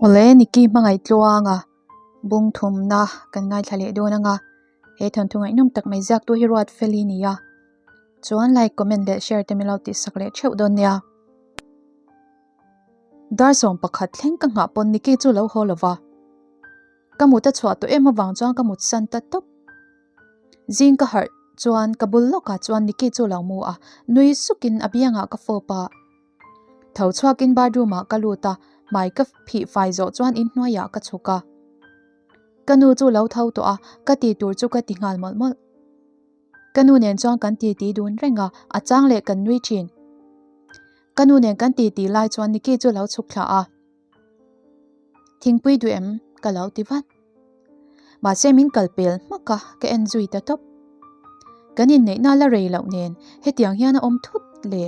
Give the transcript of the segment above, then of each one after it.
Awle Nikki hmangaih tluanga bung thumna kan ngaithla leh dawn anga he thawnthu ngaihnawm tak mai ziaktu hi ruat feli a ni a chuan like comment leh share te min lo tihsak leh theuh dawn nia. Dar 11 thleng ka nghah pawn Nikki chu lo haw lova ka mut a chhuah tawh em avang chuan ka mut san ta tawp. Zing ka harh chuan ka bul lawkah chuan Nikki chu lo mu a nui sukin a biangah ka fawp a. Tho chhuakin bathroom ah ka lut a, hmai ka phih fai zawh chuan inhnuaiah ka chhuk a. Ka nu chu lo tho tawh a, ka ti tur chu ka ti nghal mawlh mawlh. Ka nu nen chuan kan titi dun reng a, a chang leh kan nui thin. Ka nu nen kan titi lai chuan Nikki chu lo chhuk thla a. Thingpui duh em? Ka lo ti vat. Mahse min kal pel hmak a, ka en zui ta tawp. Kan inneihna la rei loh nen hetiang hian a awm thut le.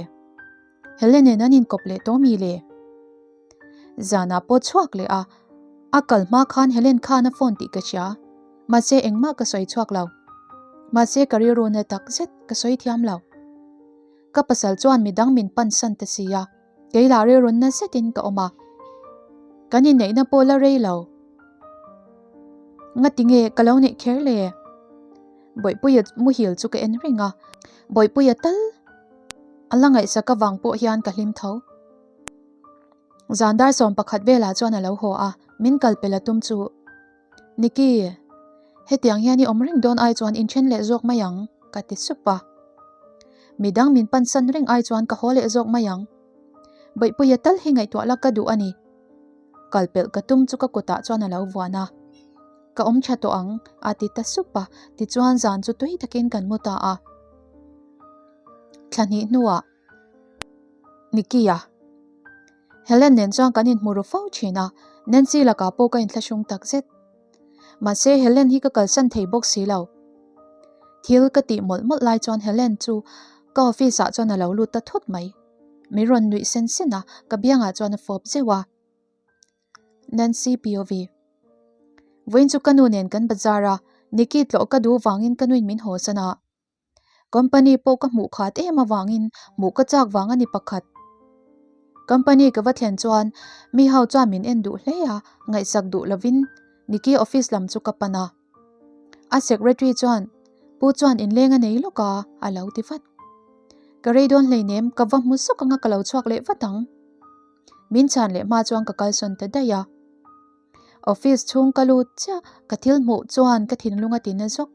Helen nen an inkawp leh tawh mi le? Zanah pawh chhuak leh a, a kal hma khan Helen khan a phone tih ka hria. Mahse engmah ka sawi chhuak lo. Mahse ka rilru na tak zet ka sawi thiam lo. Ka pasal chuan midang min pan san ta si a. Kei lah rilrun na zetin ka awm a, kan inneihna pawh la rei lo. Ngati nge ka lo neih kher le? Bawihpuia muhil chu ka en reng a, Bawihpuia tal a la ngaihsak avang pawh hian ka hlim tho. Zan dar 11 velah chuan a lo haw a, min kal pel a tum chu. Nikki, hetiang hian i awm reng dawn ai chuan inthen leh zawk mai ang, ka ti sup a. Midang min pansan reng ai chuan ka haw leh zawk mai ang. Bawihpuia tal hi ngaihtuah la ka duh a ni. Kal pelh ka tum chu ka kutah chuan a lo vuan a. Ka awm tha tawh ang, a ti ta sup a, tichuan zan chu tui takin kan mu ta a. Thla hnih hnuah Nikki-a. Helen nen chuan kan inhmu ru fo thin a, Nancy lakah pawh ka inthlahrung tak zet. Mahse Helen hi ka kalsan thei bawk si lo. Thil ka tih mawlh mawlh lai chuan Helen chu ka office ah chuan a lo lut ta thut mai. Min rawn nuih sen sen a, ka biangah chuan a fawp zeuh a. Nancy POV. Vawiin chu ka nu nen kan bazar a, Nikki tlawh ka duh vangin ka nuin min haw san a. Company pawh ka hmuh khat em avangin hmuh ka chak vang a ni pakhat. Company ka va thlen chuan mi ho chuan min en duh hle a, ngaihsak duh lovin Nikki office lam chu ka pan a. A secretary chuan, Pu chuan inleng a nei lawk a, a lo ti vat. Ka rei dawn hleinem, ka va hmu sawk anga ka lo chhuak leh vat ang. Min chhan leh hma chuan ka kalsawn ta daih a. Office chhung ka lut chiah, ka thil hmuh chuan ka thinlung a ti na zawk.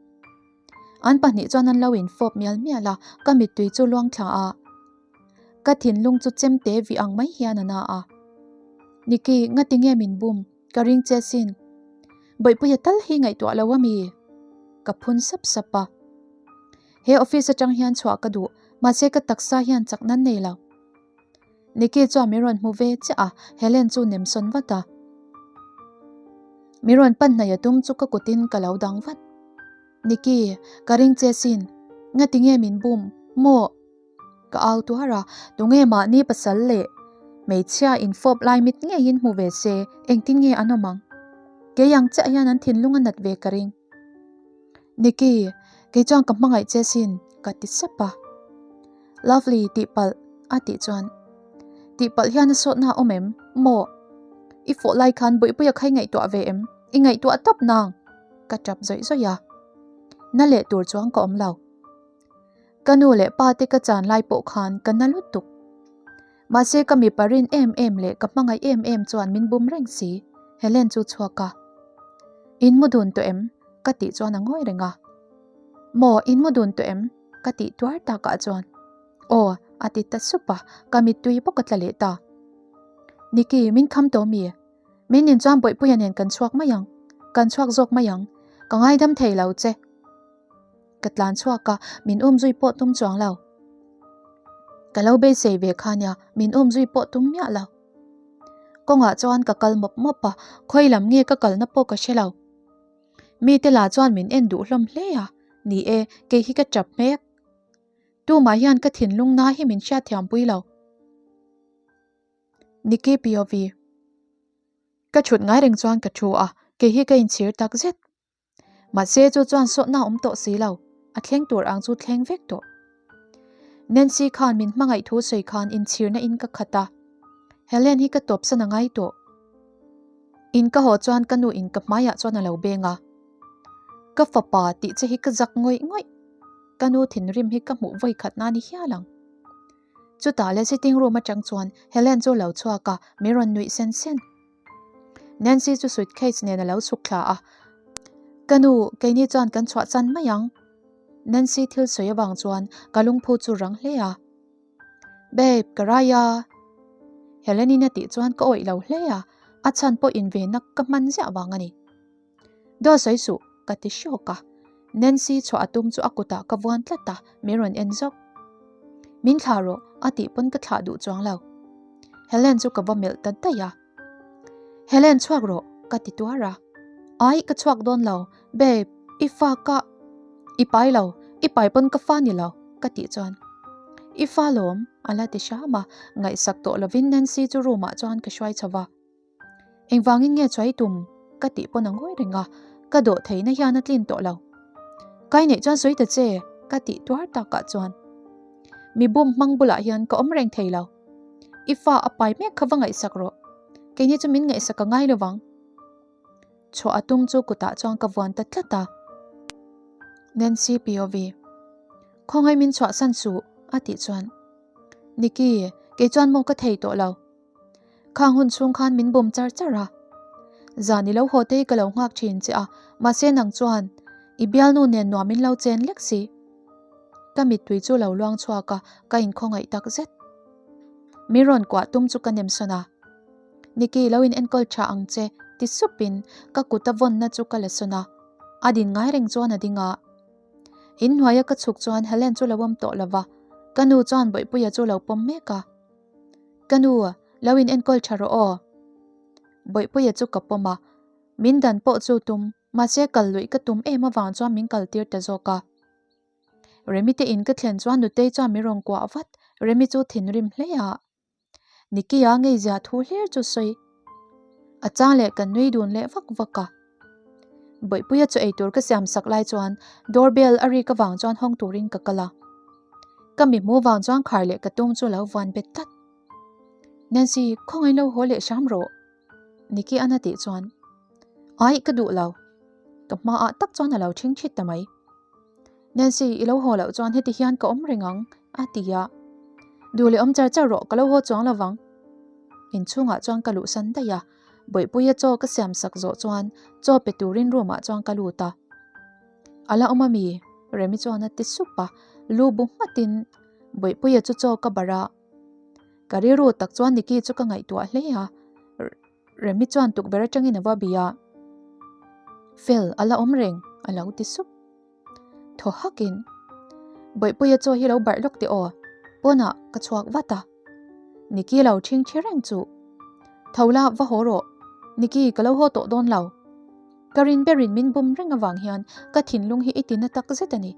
An pahnih chuan an lo infawp mial mial a, ka mittui chu luang thla a. Ka thinlung chu chemte vih ang mai hian a na a. Nikki, ngati nge min bum? Ka ring che sin. Bawihpuia tal hi ngaihtuah lo a mi? Ka phun sap sap a. He office atang hian chhuah ka duh, mahse ka taksa hian chak nan nei lo. Nikki chuan min rawn hmu ve chiah a, Helen chu nem sawn vat a. Min rawn pan hnaih a tum chu ka kutin ka lo dang vat. Nikki, ka ring che sin. Ngati nge min bum? Maw? Ka au tuar a, tunge mahni pasal leh hmeichhia infawp lai mit ngeiin hmu ve se, engtin nge an awm ang? Kei ang chiah hian an thinlung a nat ve ka ring. Nikki, kei chuan ka hmangaih che sin, ka ti sep a. Lovely, tihpalh, a tih chuan. Tihpalh hian a sawtna a awm em? Maw? I fawh lai khan Bawihpuia kha i ngaihtuah ve em? I ngaihtuah tawp nang? Ka tap zawih zawih a. Na leh tur chuan ka awm lo. Ka nu leh pa te ka chan lai pawh khan ka na lutuk. Mahse ka mipa rin em em leh ka hmangaih em em chuan min bum reng si, Helen chu chhuak a. In mu dun tawh em? Ka tih chuan a ngawi reng a. Maw, in mu dun tawh em? Ka tih tuar takah chuan Aw, a ti ta sup a, ka mittui bawk a tla leh ta. Nikki, min kham tawh mi? Min nin chuan Bawihpuia nen kan chhuak mai ang, kan chhuak zawk mai ang, ka ngaidam thei lo che. Ka tlan chhuak a, min um zui pawh tum chuang lo. Ka lo beisei ve kha nia, min um zui pawh tum miah lo. Kawngah chuan ka kal mawp mawp a, khawi lam nge ka kalna pawh ka hre lo. Mite lah chuan min en duh hlawm hle a, ni e, kei hi ka tap hmek. Tumah hian ka thinlung na hi min hriatthiam pui lo. Nikki POV. Ka thut ngai reng chuan ka thu a, kei hi ka inchhir tak zet. Mahse chu chuan sawtna awm tawh si lo, a thleng tur ang chu thleng vek tawh. Nancy khan min hmangaih thu sawi khan inchhirna in ka khat a, Helen hi ka tawpsan a ngai tawh. In ka haw chuan ka nu in ka hmaiah chuan a lo beng a. Ka fapa tih che hi ka zak ngawih ngawih. Ka nu thinrim hi ka hmuh vawi khat na ni hial ang. Chutah le sitting room atang chuan Helen chu a lo chhuak a, min rawn nuih sen sen. Nancy chu suitcase nen a lo chhuk thla a. Ka nu, keini chuan kan chhuah chan mai ang. Nancy thil sawi avang chuan ka lungphu chu rang hle a. Babe, ka rai a. Helen-in a tih chuan ka awih lo hle a, a chhan pawh invenna ka hman ziah vang a ni. Daw sawi suh, ka ti hrawk a. Nancy chhuah a tum chu a kutah ka vuan tlat a, min rawn en zawk. Min thlah rawh, a tih pawn ka thlah duh chuang lo. Helen chu ka va melh ta daih a. Helen chhuak rawh, ka ti tuar a. Ai, ka chhuak dawn lo, babe, i fa ka i pai lo, i pai pawn ka fa ni lo, ka tih chuan. I fa lawm, a la ti hram a, ngaihsak tawh lovin Nancy chu room ah chuan ka hruai chho va. Engvangin nge chuai tum ka tih pawn a ngawi reng a, ka dawh theihna hian a tlin tawh lo. Kai neih chuan sawi ta che ka tih tuar takah chuan mi bum hmang bulah hian ka awm reng thei lo. I fa a pai mek kha va ngaihsak rawh, keini chu min ngaihsak a ngai lovang. Chhuah a tum chu kutah chuan ka vuan ta tlat a. Nancy POV. Khawngaih min chhuahsan suh a tih chuan Nikki, kei chuan maw ka thei tawh lo. Khang hun chhung khan min bawm char char a. Zan i lo haw te hi ka lo nghak thin che a, mahse nang chuan i bialnu nen nuam in lo chen lek si. Ka mittui chu lo luang chhuak a, ka inkhawngaih tak zet. Min rawn kuah tum chu ka nem sawn a. Nikki lo in enkawl tha ang che ti sup in ka kut a vawnna chu ka la sawn a. A din ngai reng chuan a ding a. In hnuaia ka chhuk chuan Helen chu lo awm tawh lo va, ka nu chuan Bawihpuia chu lo pawm mek a. Ka nu, lo in enkawl tha rawh aw. Bawihpuia chu ka pawm a, min dan pawh chu tum, mahse kal luih ka tum em avang chuan min kal tir ta zawk a. Remi te in ka thlen chuan Nutei chuan min rawn kuah vat, Remi chu thinrim hle a. Nicky-a ngeizia thu hlir chu sawi. A chang leh kan nui dun leh vak vak a. Bawihpuia chu eitur ka siam sak lai chuan door bell a rik avang chuan hawng turin ka kal a. Ka mi hmu vang chuan khar leh ka tum chu lo vuan bet tlat. Nancy, khawngaih lo haw leh hram rawh. Nicky an a tih chuan, Ai, ka duh lo. Ka hmaah tak chuan a lo ṭhing ṭhit ta mai. Nancy, i lo haw loh chuan heti hian ka awm reng ang, a ti a. Duh leh awm char char rawh, ka lo haw chuang lo vang. Inchhungah chuan ka luhsan daih a, Bawihpuia chaw ka siam sak zawh chuan chaw pe turin room ah chuan ka lut a. A la awm ami? Remi chuan a ti sup a, lu bu nghatin Bawihpuia chu chaw ka barh a. Ka rilru tak chuan Nikki chu ka ngaihtuah hle a, Remi chuan tukverh atangin a va bih a. Fel, a la awm reng, a lo ti sup. Thaw hakin, Bawihpuia chaw hi lo barh lawk teh aw, pawnah ka chhuak vat a. Nikki lo ṭhing ṭhi reng chu. Tho la, va haw rawh. Nikki, ka lo haw tawh dawn lo. Ka rin berin min bum reng avang hian ka thinlung hi i ti na tak zet a ni,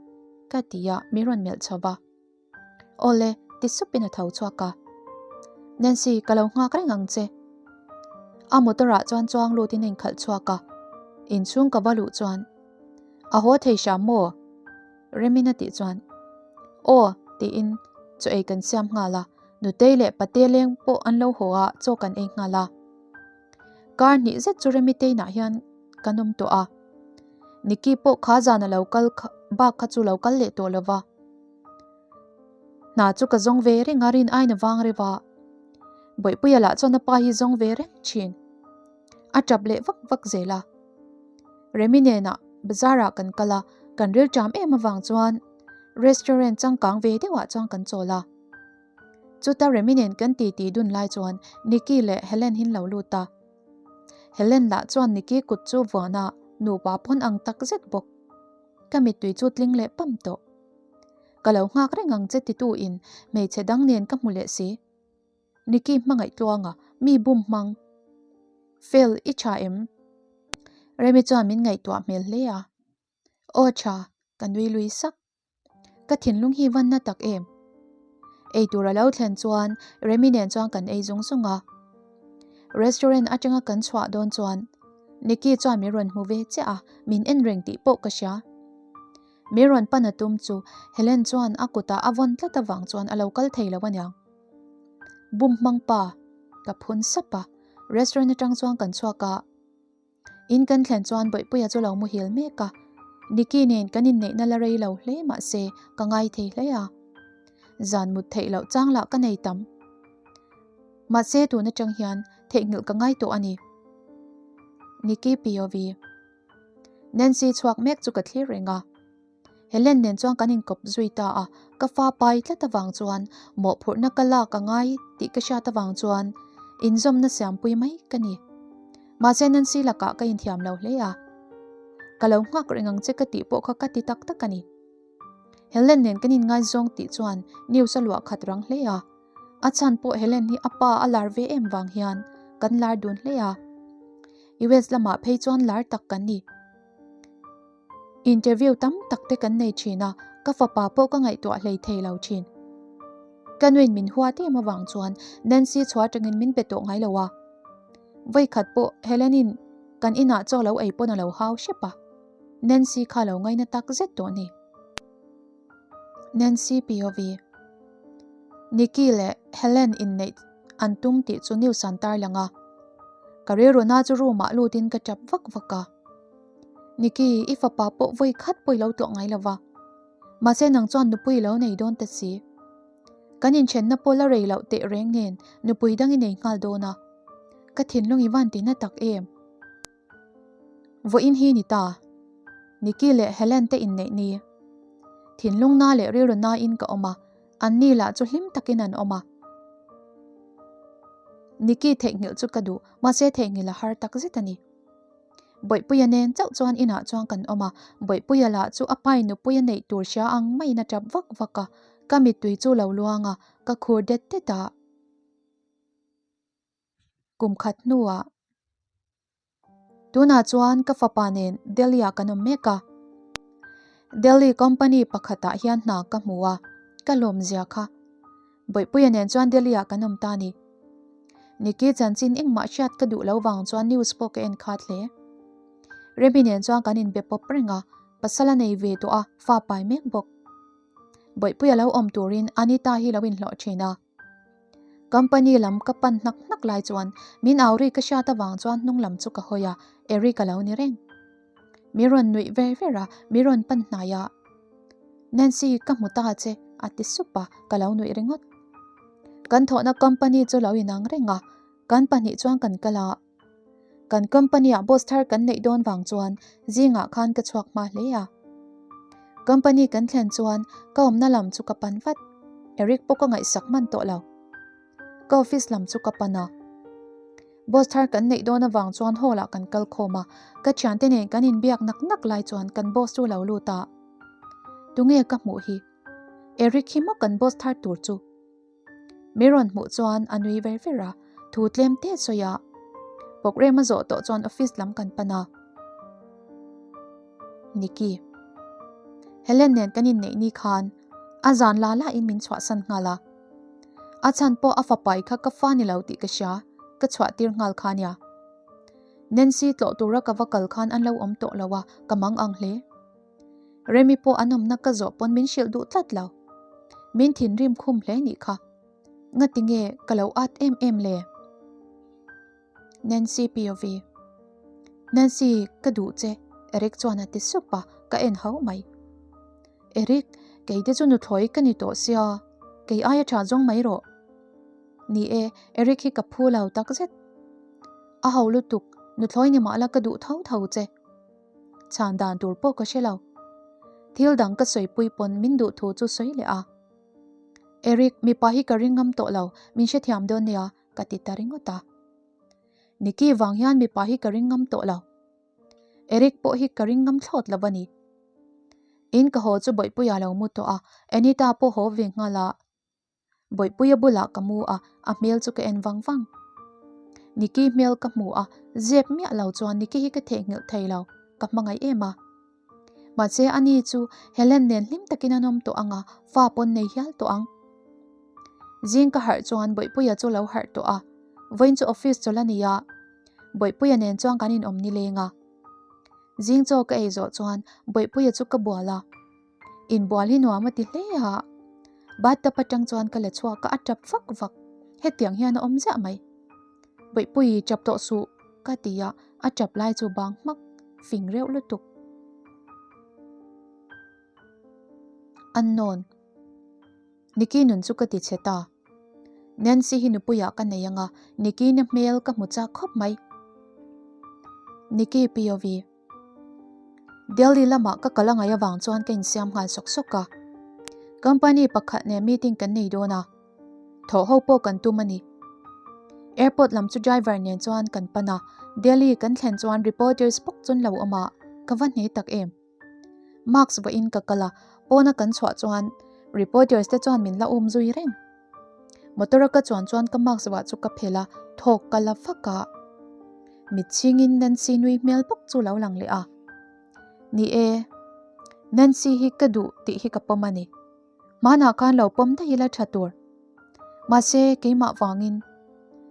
ka ti a, min rawn melh chho va. Awle, ti supin a tho chhuak a. Nancy, ka lo nghak reng ang che. A motor ah chuan chuang lutin a inkhalh chhuak a. Inchhung ka va luh chuan, A haw thei hram maw? Remin a tih chuan, Aw, tiin chaw ei kan siam nghal a. Nutei leh Pate leng pawh an lo haw a, chaw kan ei nghal a. Kar hnih zet chu Remi teinah hian kan awm tawh a. Nikki pawh kha zan a lo kal bak kha chu lo kal leh tawh lo va. Hna chu ka zawng ve reng a, rin aiin a vang reuh a. Bawihpuia lah chuan a pa hi zawng ve reng thin. A tap leh vak vak zel a. Remi nenah bazar ah kan kal a, kan rilṭam em avang chuan restaurant changkang ve deuhah chuan kan chawl a. Chuta Remi nen kan titi dun lai chuan Nikki leh Helen hin lo lut a. Helen lah chuan Nikki kut chu vuan a, nupa pawn ang tak zet bawk. Ka mittui chu tling leh pam tawh. Ka lo nghak reng ang che titu in hmeichhe dang nen ka hmu leh si. Nikki hmangaih tluanga mi bum hmang. Fel i tha em? Remi chuan min ngaihtuah hmel hle a. Aw tha, ka nui lui sak. Ka thinlung hi van na tak em? Eitur a lo thlen chuan Remi nen chuan kan ei zung zung a. Restaurant atanga kan chhuah dawn chuan Nikki chuan min rawn hmu ve chiah a, min en reng tih pawh ka hria. Min rawn pan a tum chu Helen chuan a kutah a vawn tlat avang chuan a lo kal thei lo aniang. Bum hmang pa, ka phun sap a, restaurant atang chuan kan chhuak a. In kan thlen chuan Bawihpuia chu lo muhil mek a, Nicky nen kan inneihna la rei lo hle mahse ka ngai thei hle a. Zan mut theih loh chang lah ka nei tam. Mahse tun atang hian theihnghilh ka ngai tawh a ni. Nicky POV. Nancy chhuak mek chu ka thlir reng a. Helen nen chuan kan inkawp zui ta a, ka fa pai tlat avang chuan mawhphurhna ka lak a ngai tih ka hriat avang chuan inzawmna siampui mai ka ni. Mahse Nancy lakah ka inthiam lo hle a, ka lo nghak reng ang che ka tih pawh kha ka ti tak tak a ni. Helen nen kan inngaizawng tih chuan news a luah khat rang hle a, a chhan pawh Helen hi a pa a lar ve em vang hian kan lar dun hle a, US lamah phei chuan lar tak kan ni. Interview tam tak te kan nei thin a, ka fapa pawh ka ngaihtuah hlei thei lo thin. Ka nuin min huat em avang chuan Nancy chhuah atangin min pe tawh ngai lo a. Vawikhat pawh Helen-in kan inah chaw lo ei pawn a lo hau hrep a, Nancy kha lo ngaina tak zet tawh a ni. Nancy POV. Nikki leh Helen inneih an tum tih chu news an tarlang a. Ka rilru na chu room ah lutin ka tap vak vak a. Nikki, i fapa pawh vawi khat pawh i lo tlawh ngai lo va. Mahse nang chuan nupui i lo nei dawn ta si. Kan inthenna pawh la rei loh teh reng nen nupui dang i nei nghal dawn a. Ka thinlung i van ti na tak em? Vawiin hi ni ta. Nikki leh Helen te inneih ni. Thinlung na leh rilru na in ka awm a, anni lah chu hlim takin an awm a. Nikki theihnghilh chu ka duh, mahse theihnghilh a har takzet a ni. Bawihpuia nen chauh chuan inah chuan kan awm a, Bawihpuia lah chu a pai nupui a neih tur hria ang maiin a tap vak vak a, ka mittui chu lo luang a, ka khur det det a. Kum khat hnuah tunah chuan ka fapa nen Delhi ah kan awm mek a, Delhi company pakhatah hian hna ka hmu a, ka lawmzia kha. Bawihpuia nen chuan Delhi ah kan awm ta ni. Nikki chanchin engmah hriat ka duh lo vang chuan news pawh ka en khat hle. Remi nen chuan kan inbe pawp reng a, pasal a nei ve tawh a, fa pai mek bawk. Bawihpuia lo awm turin Anita hi lo inhlawh thin a. Company lam ka pan hnak hnak lai chuan min au ri ka hriat avang chuan hnung lam chu ka hawi a, Eric a lo ni reng. Mi rawn nuih ver ver a, mi rawn pan hnai a. Nancy, ka hmu ta che, a ti sup a, ka lo nuih ringawt. Kan thawhna company chu lo inang reng a, kan pahnih chuan kan kal a. Kan company ah boss thar kan neih dawn vang chuan zingah khan ka chhuak hma hle a. Company kan thlen chuan ka awmna lam chu ka pan vat, Eric pawh ka ngaihsak hman tawh lo. Ka office lam chu ka pan a. Boss thar kan neih dawn avang chuan hall ah kan kal khawm a, ka thiante nen kan inbiak nak nak lai chuan kan boss chu lo lut a. Tunge ka hmuh hi? Eric hi maw kan boss thar tur chu? Mi rawn hmuh chuan a nui ver ver a, thu tlem te sawi a. Programme a zawh tawh chuan office lam kan pan a. Nikki. Helen nen kan inneih ni khan a zan la la in min chhuahsan nghal a. A chhan pawh a fapai kha ka fa ni lo tih ka hria, ka chhuah tir nghal kha nia. Nancy tlawh tura ka va kal khan an lo awm tawh lo a, ka mang ang hle. Remi pawh an awmna ka zawh pawn min hrilh duh tlat lo. Min thinrim khum hle nih kha. Ngati nge ka lo at em em le? Nancy POV. Nancy, ka duh che, Eric chuan a ti sup a, ka en ho mai. Eric, kei te chu nuthlawi ka ni tawh sia, kei aia tha zawng mai rawh. Ni e, Eric hi ka phu lo takzet. A ho lutuk, nuthlawi ni mah la ka duh tho tho che. Chhan dan tur pawh ka hre lo. Thil dang ka sawipui pawn min duh thu chu sawi leh a. Eric, mipa hi ka ring ngam tawh lo, min hrethiam dawn nia, ka ti ta ringawt a. Nikki vang hian mipa hi ka ring ngam tawh lo. Eric pawh hi ka ring ngam thlawt lo a ni. In ka haw chu Bawihpuia lo mu tawh a, Anita pawh haw ve nghal a. Bawihpuia bulah ka mu a, a hmel chu ka en vang vang. Nikki hmel ka hmu a, zep miah lo chuan Nikki hi ka theihnghilh thei lo, ka hmangaih em a. Mahse ani chu Helen nen hlim takin an awm tawh ang a, fa pawn nei hial tawh ang. Zing ka harh chuan Bawihpuia chu lo harh tawh a, vawiin chu office chawlh a ni a, Bawihpuia nen chuan kan inawm nileng a. Zing chaw ka ei zawh chuan Bawihpuia chu ka bual a. Inbual hi nuam a ti hle a. Bathtub atang chuan ka la chhuak a, a tap vak vak. Hetiang hian a awm ziah mai. Bawihpui, tap tawh suh, ka ti a, A tap lai chu bang hmak, fing reuh lutuk. Unknown. Nikki nun chu ka ti chhe ta. Nancy hi nupuiah ka nei anga, Nikki na hmel ka hmu chak khawp mai. Nikki POV. Delhi lamah ka kal a ngaih avang chuan ka insiam nghal sawk sawk a. Company pakhat nen meeting kan nei dawn a, thawh ho pawh kan tum a ni. Airport lam chu driver nen chuan kan pan a, Delhi kan thlen chuan reporters bawk chuan lo awm a, ka va hne tak em. Mask vawiin ka kal a, pawna kan chhuah chuan reporters te chuan min la um zui reng. Motor a ka chuan chuan ka mask vah chu ka phelh a, thawk ka la vak a. Mit chhingin Nancy nui hmel bawk chu lo lang leh a. Ni e, Nancy hi ka duh tih hi ka pawm a ni. Hmanah khan lo pawm daih ila tha tur. Mahse, keimah vangin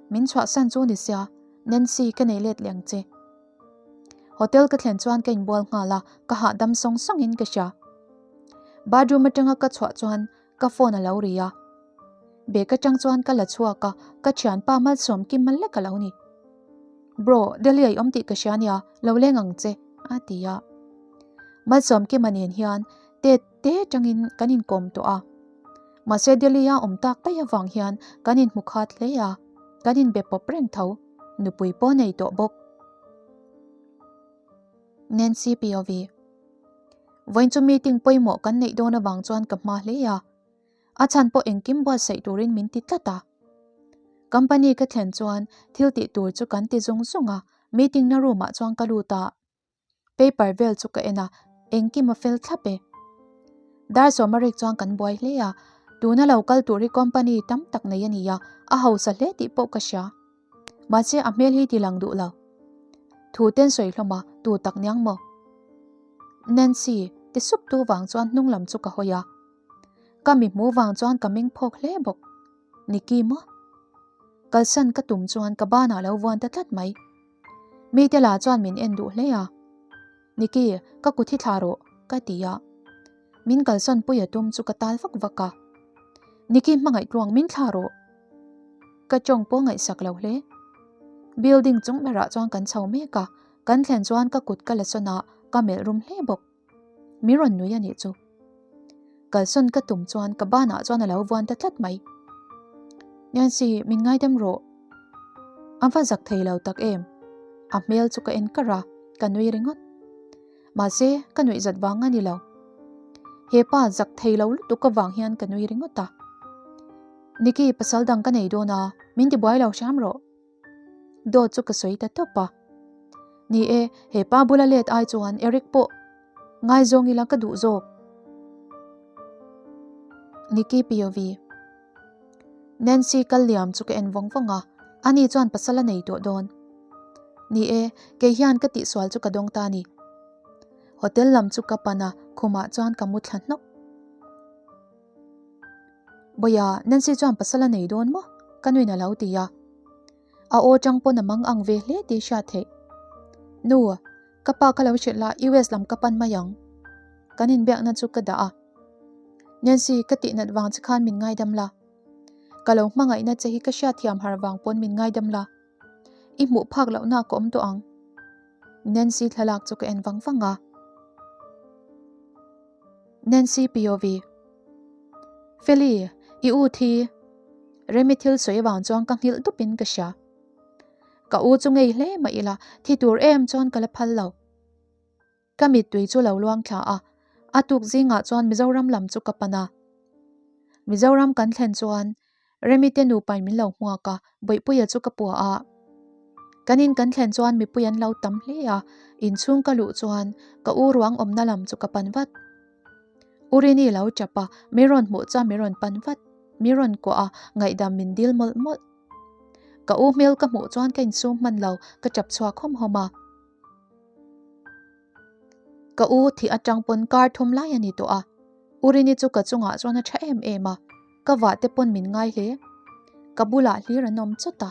min chhuahsan chu ni sia, Nancy ka nei let leh ang che. Hotel ka thlen chuan ka inbual nghal a, ka hahdam sawng sawngin ka hria. Bathroom atanga ka chhuah chuan ka phone a lo ri a. Bag atang chuan ka la chhuak a, ka thianpa malsawm kim mal lek a lo ni. Bro, Delhi a i awm tih ka hria nia, lo leng ang che, a ti a. Malsawm Kima nen hian tet te atangin kan inkawm tawh a. Mahse Delhi a awm tak daih avang hian kan inhmu khat hle a, kan inbe pawp reng tho. Nupui pawh nei tawh bawk. Nancy POV. Vawiin chu meeting pawimawh kan neih dawn avang chuan ka hma hle a. A chhan pawh engkim buatsaih turin min ti tlat a. Company ka thlen chuan thil tih tur chu kan ti zung zung a, meeting na room ah chuan ka lut a. Paper vel chu ka en a, engkim a fel thlap e. Dar sawm a rik chuan kan buai hle a, tuna lo kal tur hi company tam tak nei a ni a, a hausa hle tih pawh ka hria. Mahse a hmel hi ti lang duh lo. Thu ten sawi hlawm a, tu tak niang maw? Nancy, ti sup tu vang chuan hnung lam chu ka hawi a. Ka mi hmu vang chuan ka meng phawk hle bawk. Nikki maw? Kalsan ka tum chuan ka banah lo vuan ta tlat mai. Mite lah chuan min en duh hle a. Nikki, ka kut hi thlah rawh, ka ti a. Min kalsawn pui a tum chu ka tal vak vak a. Nikki hmangaih tluang min thlah rawh. Ka tawng pawh ngaihsak lo hle. Building chung berah chuan kan chho mek a, kan thlen chuan ka kut ka la sawn a, ka melh rum hle bawk. Min rawn nui a nih chu. Kalsawn ka tum chuan ka banah chuan a lo vuan ta tlat mai. Nancy, min ngaidam rawh. A va zak thei lo tak em? A hmel chu ka en kar a, ka nui ringawt. Mahse, ka nuih zat vang a ni lo. He pa zak thei lo lutuk avang hian ka nui ringawt a. Nikki, pasal dang ka nei dawn a, min tibuai lo hram rawh. Dawt chu ka sawi ta tawp a. Ni e, he pa bula let ai chuan Eric pawh ngaizawng ila ka duh zawk. Nikki POV. Nancy kal liam chu ka en vawng vawng a, ani chuan pasal a nei tawh dawn. Ni e, kei hian ka tihsual chu ka dawng ta a ni. Hotel lam chu ka pan a, khumah chuan ka mu thla hnawk. Bawia, Nancy chuan pasal a nei dawn maw? Ka nuin a lo ti a. A aw tang pawn a mang ang ve hle tih hriat theih. Nu, ka pa ka lo hrilh la, US lam ka pan mai ang. Kan inbiakna chu ka dah a. Nancy, ka tihnat vang che khan min ngaidam la. Ka lo hmangaihna che hi ka hriatthiam har vang pawn min ngaidam la. I hmuh phak lohna ka awm tawh ang. Nancy thlalak chu ka en vang vang a. Nancy POV. Feli, i u thi. Remi thil sawi avang chuan ka nghilh dupin ka hria. Ka u chu ngei hle mah ila, thi tur em chuan ka la phal lo. Ka mittui chu lo luang thla a, a tuk zingah chuan Mizoram lam chu ka pan a. Mizoram kan thlen chuan Remi te nupain min lo hmuak a, Bawihpuia chu ka pua a. Kan in kan thlen chuan mipui an lo tam hle a, inchhung ka luh chuan ka u ruang awmna lam chu ka pan vat. U Rini lo tap a, min rawn hmuh chuan min rawn pan vat, min rawn kuah a, ngaihdam min dil mawlh mawlh. Ka u hmel ka hmuh chuan ka insum hman lo, ka tap chhuak hawm hawm a. Ka u thih atang pawn kar thum lai a ni tawh a, U Rini chu ka chungah chuan a tha em em a, ka vah te pawn min ngai hle. Ka bulah hlir an awm chawt a.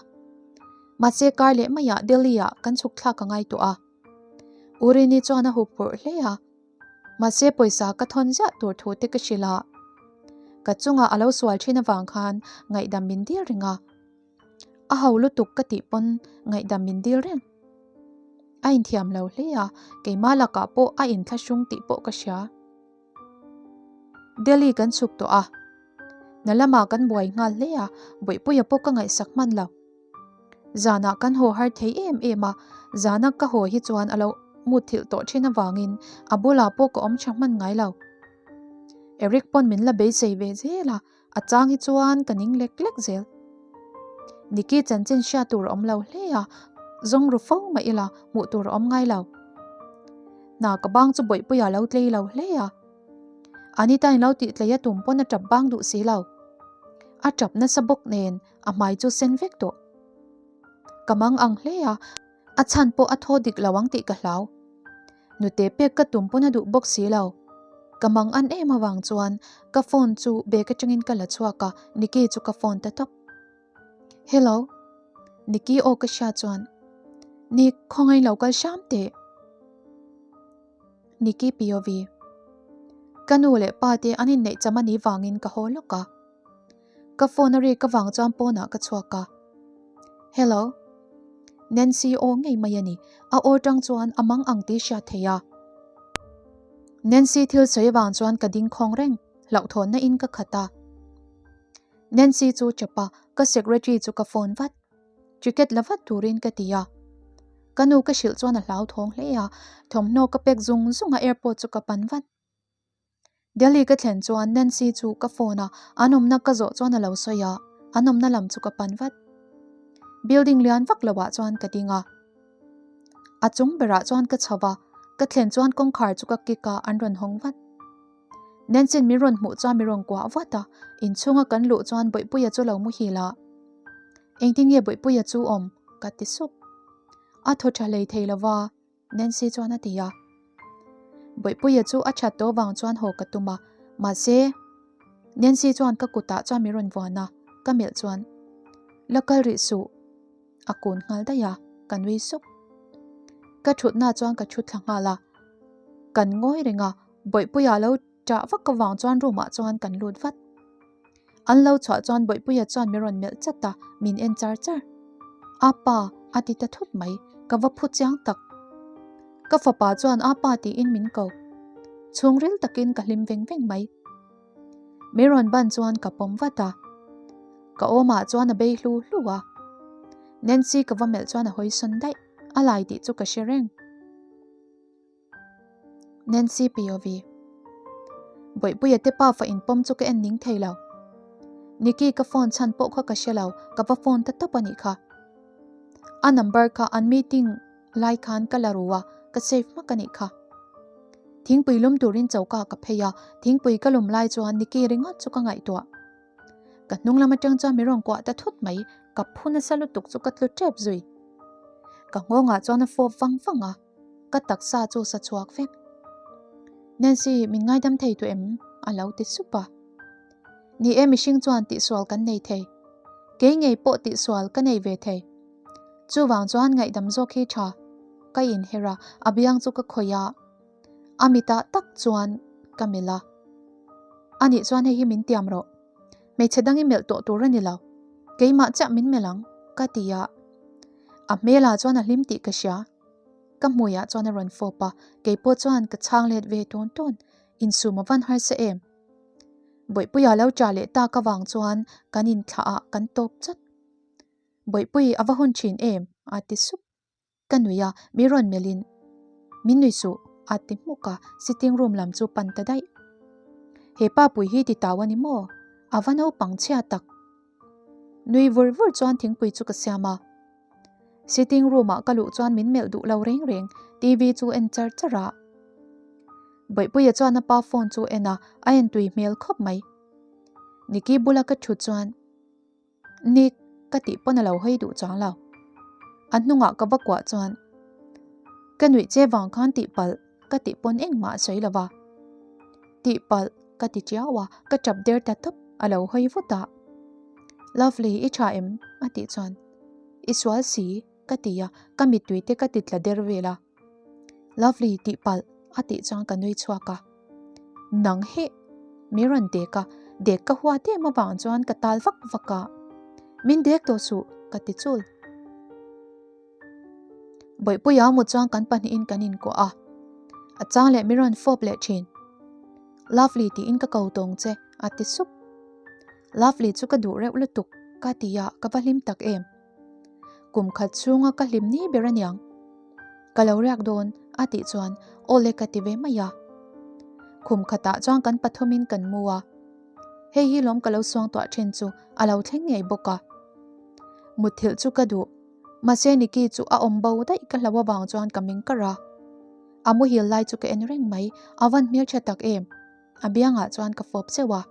Mahse kar leh maiah Delhi ah kan chhuk thlak a ngai tawh a. U Rini chuan a hup phurh hle a. Mahse pawisa ka thawn ziah tur thu te ka hrilh a. Ka chungah a lo sual thin avang khan ngaihdam min dil reng a. A ho lutuk ka tih pawn ngaihdam min dil reng. A inthiam lo hle a, keimah lakah pawh a inthlahrung tih pawh ka hria. Delhi kan chhuk tawh a, hna lamah kan buai nghal hle a, Bawihpuia pawh ka ngaihsak hman lo. Zanah kan haw har thei em em a, zana ka haw hi chuan a lo mutthilh tawh thin avangin a bulah pawh ka awm tha hman ngai lo. Eric pawn min la beisei ve zel a, a chang hi chuan ka ning lek lek zel. Nikki chanchin hriat tur a awm lo hle a, zawng ru fo mah ila hmuh tur a awm ngai lo. Hna ka bang chu bawihpuia lo tlei lo hle a. Anita in lo tih tlei a tum pawn a tap bang duh si lo. A tap nasa bawk nen a hmai chu sen vek tawh. Ka mang ang hle a, a chhan pawh a thaw dik lo ang tih ka hlau. Nute pek ka tum pawn a duh bawk si lo. Ka mang an em avang chuan ka phone chu bag atangin ka la chhuak a, Nikki chu ka phone ta tawp. Hello. Nikki aw ka hria chuan, Nick, khawngaih lo kal hram teh. Nikki POV. Ka nu leh pa te an inneih cham a nih vangin ka haw lawk a. Ka phone a rik avang chuan pawnah ka chhuak a. Hello. Nancy aw ngei mai a ni. A aw tang chuan a mang ang tih hriat theih a. Nancy thil sawi avang chuan ka ding khawng reng, hlauhthawnna in ka khat a. Nancy chu chap a, ka secretary chu ka phone vat. Ticket la vat turin ka ti a. Ka nu ka hrilh chuan a hlauthawng hle a, thawmhnaw ka pek zung zung a airport chu ka pan vat. Delhi ka thlen chuan Nancy chu ka phone a, an awmna ka zawh chuan a lo sawi a, an awmna lam chu ka pan vat. Building lian vak lo ah chuan ka ding a. A chung berah chuan ka chho va, ka thlen chuan kawngkhar chu ka kick a, an rawn hawng vat. Nancy'n min rawn hmuh chuan min rawn kuah vat a, inchhunga kan luh chuan Bawihpuia chu lo muhil a. Engtin nge Bawihpuia chu awm? ka ti sup. A thaw tha hlei thei lova. Nancy chuan a ti a. Bawihpuia chu a that tawh vang chuan haw ka tum a, mahse Nancy chuan ka kutah chuan min rawn vuan a, ka melh chuan La kal rih suh a kun nghal daih a, ka nui suk. Ka thutna chuan ka thu thla nghal a, kan ngawi reng a, Bawihpuia lo Ṭah vak avang chuan room ah chuan kan lut vat. An lo chhuah chuan Bawihpuia chuan min rawn melh chat a, min en char char. Apa, a ti ta thut mai, ka va phu chiang tak. Ka fapa chuan apa tiin min ko. Chhungril takin ka hlim veng veng mai. Min rawn ban chuan ka pawm vat a. Ka awmah chuan a bei hlu hlu a. Nancy ka va melh chuan a hawi sawn daih, a lai tih chu ka hre reng. Nancy POV. Bawihpuia te pa fa inpawm chu ka en ning thei lo. Nikki ka phone chhan pawh kha ka hre lo, ka va phone ta tawp a nih kha. A number kha an meeting lai khan ka la ru a, ka save hmak a nih kha. Thingpui lum turin choka ka phei a, thingpui ka lum lai chuan Nikki ringawt chu ka ngaihtuah. Ka hnung lam atang chuan mi rawn kuah ta thut mai, ka phu nasa lutuk chu ka tlu tep zui. Ka nghawngah chuan a fawp vang vang a. Ka taksa chu sa chhuak vek. Nancy, min ngaidam thei tawh em? A lo ti sup a. Ni e, mihring chuan tihsual kan nei thei. Kei ngei pawh tihsual ka nei ve thei. Chuvang chuan ngaihdam zawk hi tha. Ka inher a, a biang chu ka khawih a. A mitah tak chuan ka melh a. Anih chuan hei hi min tiam rawh. Hmeichhe dang i melh tawh tur a ni lo. Keimah chiah min melh ang, ka ti a. A hmelah chuan a hlim tih ka hria. Ka hmuiah chuan a rawn fawp a, keipawh chuan ka chhang let ve tawn tawn. Insum a van harsa em? Bawihpuia lo ṭah leh tak avang chuan kan inthlah ah kan tawp chawt. Bawihpui a va hun ṭhin em? a ti sup. Ka nui a, mi rawn melhin, Min nui suh, a ti hmuk a, sitting room lam chu pan ta daih. He pa pui hi ti tau a ni maw? A va naupang chhia tak. Nui vur vur chuan thingpui chu ka siam a. Sitting room ah ka luh chuan min melh duh lo reng reng, TV chu en char char a. Bawihpuia chuan a pa phone chu en a, a en tui hmel khawp mai. Nikki bula ka thut chuan. Nick, ka tih pawn a lo hawi duh chuang lo. A hnungah ka va kuah chuan, Ka nuih che vang khan tihpalh ka tih pawn engmah a sawi lo va. Tihpalh ka ti chiau a, ka tap der ta tawp, a lo hawi vut a. Lovely, i tha em? a tih chuan, I sual si, ka ti a, ka mittui te ka ti tla der vel a. Lovely tih palh a tih chuan ka nui chhuak a. Nang hi mi rawn dek a, dek ka huat em avang chuan ka tal vak vak a. Min dek tawh suh ka ti chul. Bawihpuia mu chuan kan pahnihin kan inkuah a, a chang leh mi rawn fawp leh thin. Lovely tiin ka ko tawng che, a ti sup. Lovely chu ka duh reuh lutuk, ka ti a, ka va hlim tak em. Kum khat chhunga ka hlim ni ber aniang. Ka lo riak dawn, a tih chuan aw le ka ti ve mai a. Khum khatah chuan kan pathumin kan mu a. Hei hi lawm ka lo suangtuah thin chu a lo thleng ngei bawk a. Mutthilh chu ka duh, mahse Nikki chu a awm bo daih ka hlo avang chuan ka meng kar a. A muhil lai chu ka en reng mai, a van hmeltha tak em? A biangah chuan ka fawp zeuh a.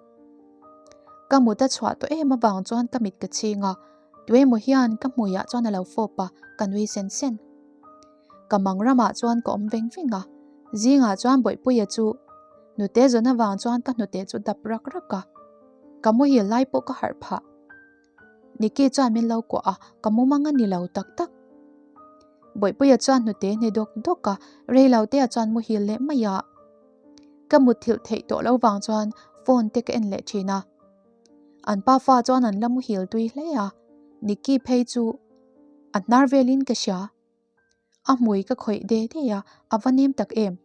Ka mut a chhuah tawh em avang chuan ka mit ka chhing a, tuemaw hian ka hmuiah chuan a lo fawp a, ka nui sen sen. Ka mang ramah chuan ka awm veng veng a, zingah chuan Bawihpuia chu hnute zawn avang chuan ka hnute chu dap rak rak a, ka muhil lai pawh ka harh phah. Nikki chuan min lo kuah a, ka mumang a ni lo tak tak. Bawihpuia chuan hnute hne dawk dawk a, reilotea chuan muhil leh mai a. Ka mutthilh theih tawh lo vang chuan phone te ka en leh thin a. An pa fa chuan an la muhil tui hle a, Nikki phei chu a hnar velin ka hria. A hmui ka khawih de de a, a va nem tak em.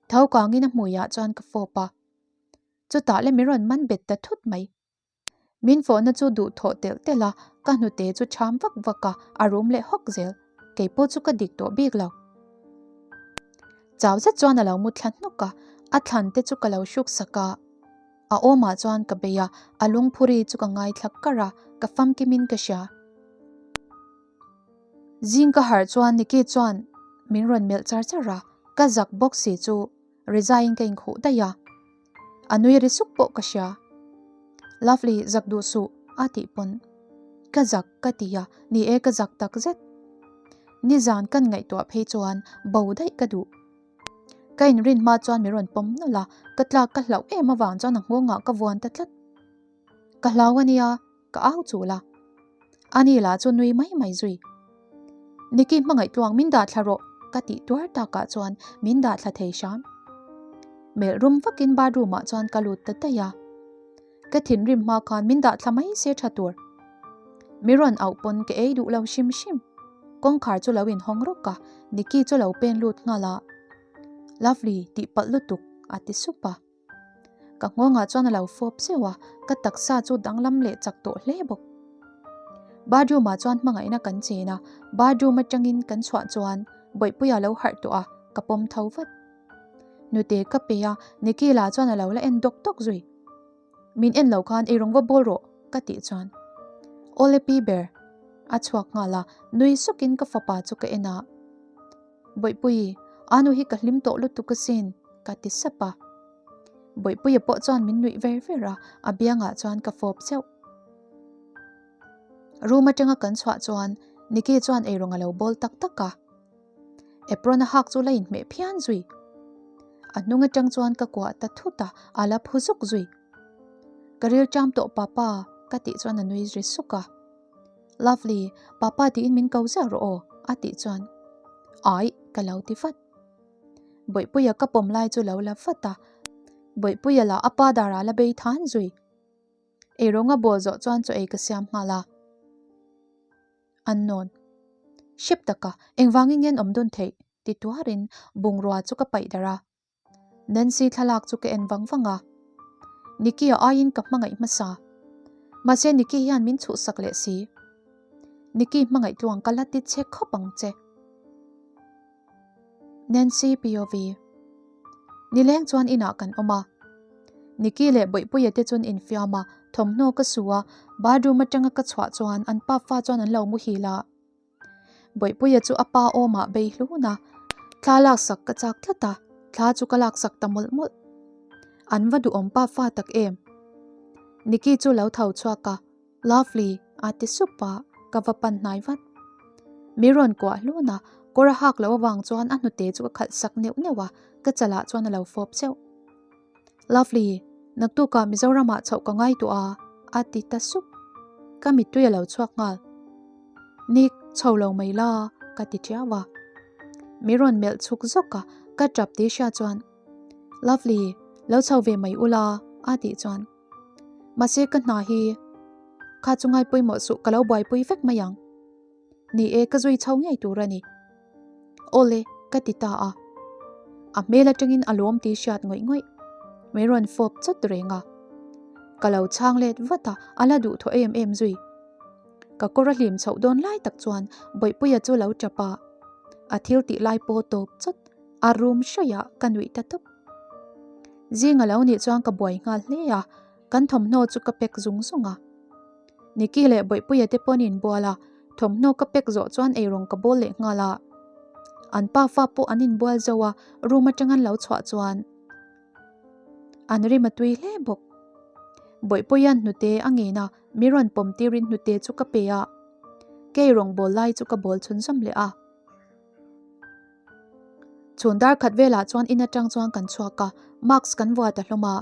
Tho kangin a hmuiah chuan ka fawp a. Chutah le min rawn man bet ta thut mai. Min fawhna chu duh thawh telh telh a, ka hnute chu ṭham vak vak a, a rum leh hawk zel. Kei pawh chu ka dik tawh bik lo. Chau zet chuan a lo mu thla hnawk a, a thlan te chu ka lo hruk sak a. A awmah chuan ka bei a, a lungphuri chu ka ngaithla kar a, ka famkimin ka hria. Zing ka harh chuan Nikki chuan min rawn melh char char a, ka zak bawk si chu Rizaiin ka inkhuh daih a, a nui ri suk pawh ka hria. Lovely, zak duh suh, a tih pawn. Ka zak ka ti a, ni e ka zak tak zet. Nizan kan ngaihtuah phei chuan bo daih ka duh. Ka inrin hma chuan mi rawn pawm nawlh a, ka tlak ka hlauh em avang chuan a nghawngah ka vuan ta tlat. Ka hlau a nia. Ka au chul a. Ani lah chu nui mai mai zui. Nikki hmangaih tluang min dah thla rawh ka tih tuar takah chuan min dah thla thei hram. Melh rum vakin bathroom ah chuan ka lut ta daih a. Ka thinrim hma khan min dah thla mai se tha tur. Mi rawn auh pawn ka ei duh lo hrim hrim. Kawngkhar chu lo inhawng rawk a, Nikki chu lo pen lut nghal a. Lovely tih palh lutuk a ti sup a. Ka nghawngah chuan a lo fawp zeuh a, ka taksa chu danglam leh chak tawh hle bawk. Bathroom ah chuan hmangaihna kan chen a, bathroom atangin kan chhuah chuan Bawihpuia lo harh tawh a, ka pawm tho vat. Nute ka pe a, Nicky lah chuan a lo la en dawk dawk zui. Min en lo khan eirawng va bawl rawh ka tih chuan Awle pi ber a chhuak nghal a, nui sukin ka fapa chu ka en a. Bawihpui, anu hi ka hlim tawh lutuk asin, ka ti sap a. Bawihpuia pawh chuan min nuih ver ver a, a biangah chuan ka fawp zeuh. Room atanga kan chhuah chuan Nikki chuan eirawng a lo bawl tak tak a. Apron a hak chu la inhmeh phian zui. A hnung atang chuan ka kuah ta thut a, a la phu zuk zui. Ka ril ṭam tawh papa, ka tih chuan a nui ri suk a. Lovely, papa tiin min ko ziah rawh aw, a tih chuan Ai, ka lo ti vat. Bawihpuia ka pawm lai chu lo la vat a, Bawihpuia lah a pa darah la bei than zui. Eirawng a bawl zawh chuan chaw ei ka siam nghal a. An nawn. Hrep taka, engvangin nge an awm dun theih? ti tuarin bungrua chu ka paih darh a. Nancy thlalak chu ka en vang vang a, Nikki a aiin ka hmangaih hmasa. Mahse Nikki hian min chhuhsak leh si. Nikki hmangaih tluang ka la ti che khawp ang che. Nancy POV Nileng chuan inah kan awm a. Nikki leh Bawihpuia te chuan infiam a, thawmhnaw ka su a, bathroom atanga ka chhuah chuan an pafa chuan an lo muhil a. Bawihpuia chu a pa awmah bei hlun a, thla laksak ka chak tlat a, thla chu ka laksak ta mawlh mawlh. An va duhawm pa fa tak em? Nikki chu lo tho chhuak a, Lovely, a ti sup a, ka va pan hnai vat. Mi rawn kuah hlun a, kawr a hak loh avang chuan a hnute chu ka khalh sak neuh neuh a, ka chalah chuan a lo fawp zeuh. Lovely, naktukah Mizoramah chhoh ka ngai tawh a, a ti ta sup. Ka mittui a lo chhuak nghal. Nick, chho lo mai la, ka ti tiau a. Mi rawn melh chhuk zawk a, ka tap tih hria chuan, Lovely, lo chho ve mai ula, a tih chuan. Mahse ka hna hi, kha chu ngai pawimawh suh, ka lo buaipui vek mai ang. Ni e, ka zui chho ngei tur a ni. Awle, ka ti ta a. A hmel atangin a lawm tih hriat ngawih ngawih. Min rawn fawp chawt reng a. Ka lo chhang let vat a, a la duh thaw em em zui. Ka kawr a hlim chhoh dawn lai tak chuan Bawihpuia chu lo tap a. A thil tih lai pawh tawp chawt, a rum hraih a ka nuih ta tawp. Zing a lo nih chuan ka buai nghal hle a, kan thawmhnaw chu ka pack zung zung a. Nikki leh Bawihpuia te pawh an inbual a, thawmhnaw ka pack zawh chuan eirawng ka bawl leh nghal a. An pa fa pawh an inbual zo a, room atang an lo chhuah chuan an rim a tui hle bawk. Bawihpuia'n hnute a ngen a, mi rawn pawm tirin hnute chu ka pe a, ka eirawng bawl lai chu ka bawl chhunzawm leh a. Chhun dar khat velah chuan in atang chuan kan chhuak a, mask kan vuah ta hlawm a.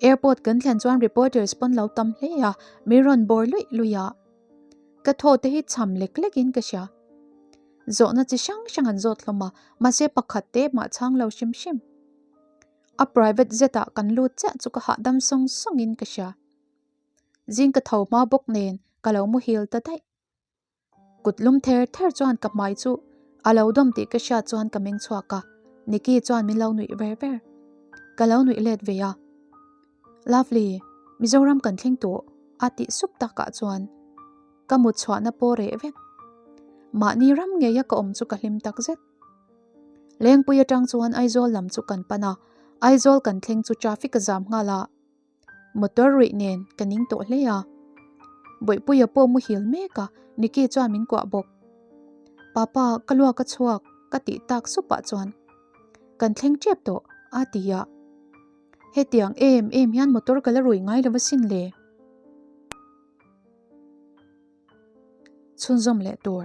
Airport kan thlen chuan reporters pawn lo tam hle a, min rawn bawr luih luih a. Ka thaw te hi cham lek lek in ka hria. Zawhna chi hrang hrang an zawt hlawm a, mahse pakhat te mah chhang lo hrim hrim. A private jet ah kan lut chiah chu ka hahdam sawng sawng in ka hria. Zing ka tho hma bawk nen ka lo muhil ta daih. Kut lum ther ther chuan ka hmai chu a lo dawm tih ka hriat chuan ka meng chhuak a, Nikki chuan min lo nuih ver ver. Ka lo nuih let ve a. Lovely, Mizoram kan thleng tawh a tih sup takah chuan ka mut chhuahna pawh reh vek. Mahni ram ngeia ka awm chu ka hlim tak zet. Lengpui atang chuan Aizawl lam chu kan pan a, Aizawl kan thleng chu traffic a zam nghal a. Motor ruih nen ka ning tawh hle a. Bawihpuia pawh muhil mek a, Nikki chuan min kuah bawk. Papa, ka luak a chhuak, ka tih tak supah chuan kan thleng tep tawh, a ti a. Hetiang em em hian motor ka la rui ngai lo asin le. Chhunzawm leh tur.